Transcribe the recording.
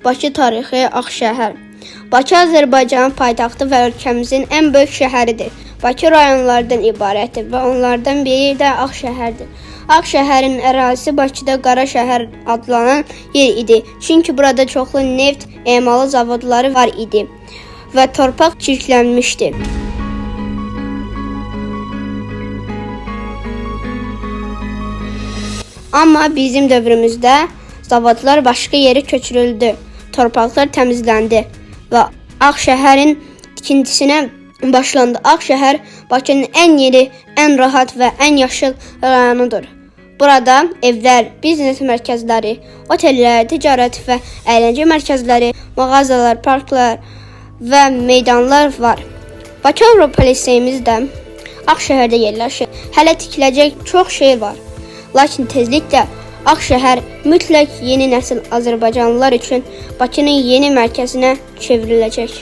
Bakı tarixi Ağşəhər. Bakı Azərbaycanın paytaxtı və ölkəmizin ən böyük şəhəridir. Bakı rayonlardan ibarətdir və onlardan biri də Ağşəhərdir. Ağşəhərin ərazisi Bakıda Qara şəhər adlanan yer idi. Çünki burada çoxlu neft emalı zavodları var idi və torpaq çirklənmişdi. Amma bizim dövrümüzdə zavodlar başqa yerə köçürüldü. Torpaqlar təmizləndi və Ağşəhərin tikintisinə başlandı. Ağşəhər Bakının ən yeni, ən rahat və ən yaşıl rayonudur. Burada evlər, biznes mərkəzləri, otellər, ticarət və əyləncə mərkəzləri, mağazalar, parklar və meydanlar var. Bakı Avropa Liseyimiz də Ağşəhərdə yerləşir. Hələ tikiləcək çox şey var. Lakin tezliklə Ağşəhər mütləq yeni nəsil azərbaycanlılar üçün Bakının yeni mərkəzinə çevriləcək.